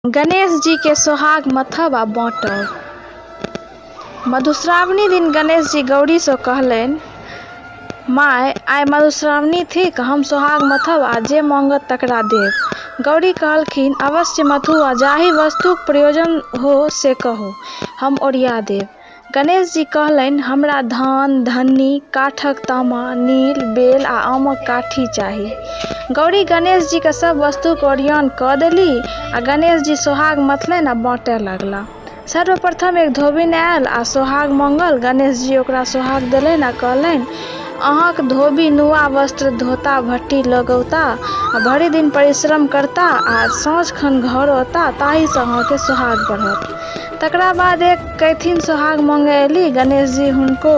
गणेश जी के सोहाग मथब आ बाँटब। मधुश्रावणी दिन गणेश जी गौरीसँ कहलनि, माय, आइ मधुश्रावणी थिक, हम सोहाग मथब आ जे माँगत तकरा देब। गौरी कहलखिन, अवश्य मथू आ जाहि वस्तुक प्रयोजन हो से कहू, हम ओरिया देब। गणेश जी कहलनि, हमरा धान, धन्नी, काठक तामा, नील, बेल आ आमक काठी चाही। गौरी गणेश जीक सभ वस्तुक ओरियान क देलीह आ गणेश जी सोहाग मथलनि आ बाँटय लगलाह। सर्वप्रथम एक धोबिन आयल आ सोहाग माँगल। गणेश जी ओकरा सोहाग देलनि आ कहलनि, अहाँक धोबी नुआ वस्त्र धोता भट्ठी लगौताह आ भरि दिन परिश्रम करताह आ साँझ खन घर औताह, ताहिसँ अहाँके सोहाग बढ़त। तकरा बाद एक कैथिन सोहाग माँगय अयलीह। गणेश जी हुनको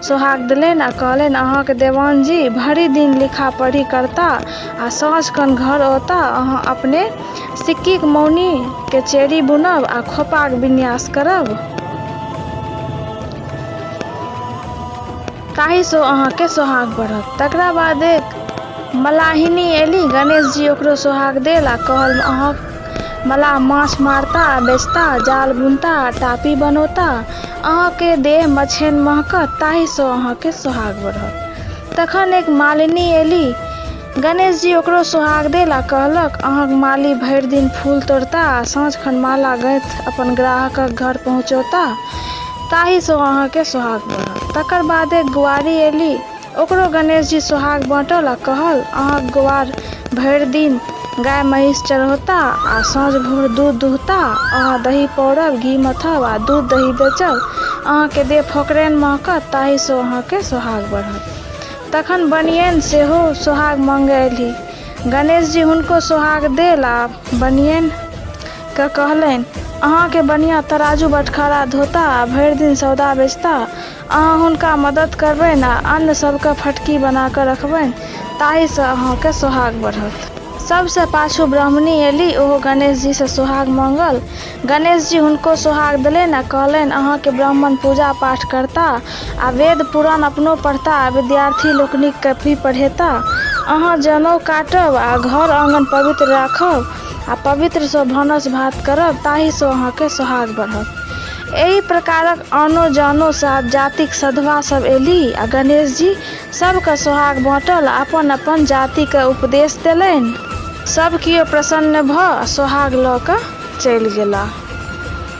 सोहाग देलनि आ कहलनि, अहाँक देवान जी भरि दिन लिखा-पढ़ी करताह आ साँझ खन घर औताह। अहाँ अपने सिक्कीक मौनी के चेरी बुनब आ खोपाक विन्यास करब। ताहिसँ अहाँके सोहाग बढ़त। तकरा बाद एक मलाहिनी अयलीह। गणेश जी ओकरो सोहाग देल आ कहल, अहाँक मलाह माछ मारताह आ बेचताह, जाल बुनताह आ टापी बनौताह। अहाँके देह मछेन महकत, ताहिसँ अहाँके सोहाग बढ़त। तखन एक मालिनी अयलीह। गणेश जी ओकरो सोहाग देल आ कहलक, अहाँक माली भरि दिन फूल तोड़ताह आ साँझ खन माला गँथि अपन ग्राहकक घर पहुँचौताह, ताहिसँ अहाँके सोहाग बढ़त। तकर बाद एक गोआरी अयलीह। ओकरो गणेश जी सोहाग बाँटल आ कहल, अहाँक गोआर भरि दिन गाय-महींस चरौताह आ साँझ भोर दूध दुहताह। अहाँ दही पौरब, घी मथब आ दूध-दही बेचब। अहाँके देह फोकरेन महकत, ताहिसँ अहाँके सोहाग बढ़त। तखन बनियैन सेहो सोहाग माँगय अयलीह। गणेश जी हुनको सोहाग देल आ बनियैन के कहलनि, अहाँके बनिया तराजू बटखारा धोताह आ भरि दिन सौदा बेचताह। अहाँ हुनका मदद करबनि आ अन्न सभकेँ फटकी बना क रखबनि, ताहिसँ अहाँकेँ सोहाग बढ़त। सभसँ पाछू ब्राह्मणी एलीह। ओहो गणेशजीसँ सोहाग माँगल। गणेशजी हुनको सोहाग देलनि आ कहलनि, अहाँके ब्राह्मण पूजा-पाठ करताह आ वेद-पुराण अपनो पढ़ताह आ विद्यार्थी लोकनिकेँ भी पढ़ेताह। अहाँ जनउ काटब आ घर-आँगन पवित्र राखब आ पवित्रसँ भानस-भात करब, ताहिसँ अहाँके सोहाग बढ़त। एहि प्रकारक आनो जानो जातिक सधवा सभ एलीह आ गणेशजी सभकेँ सोहाग बाँटल आ अपन-अपन जातिक उपदेश देलनि। सभ कियो प्रसन्न भऽ सोहाग लऽ कऽ चलि गेलाह।